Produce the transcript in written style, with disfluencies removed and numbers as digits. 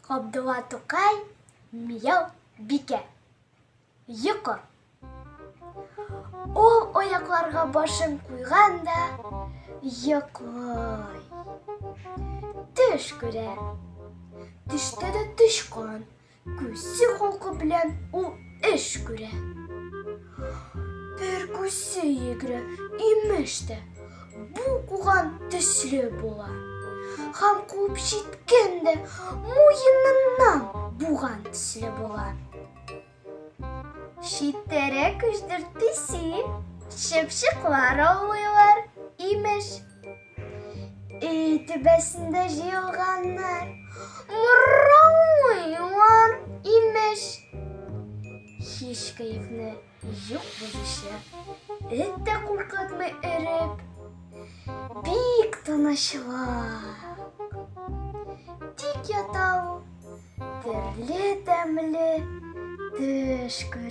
Габдулла Тукай, Мияу бикә. Йокы. Ул аякларга башын куйган да йоклый. Төш күрә. Төштә дә тычкан, Күсе холкы белән ул эш күрә. Бер күсе йөгерә, имеш тә, бу куган төсле була. Һәм куып җиткән дә муеныннан буган төсле була. Читтәрәк өч-дүрт песи, чыпчыклар аулыйлар, имеш. Өй түбәсендә җыелганнар, мыраулыйлар, имеш. Һич кәефне юк бозучы, эт тә куркытмый өреп, бик тынычлык. Тик ята ул, төрле тәмле төш күреп.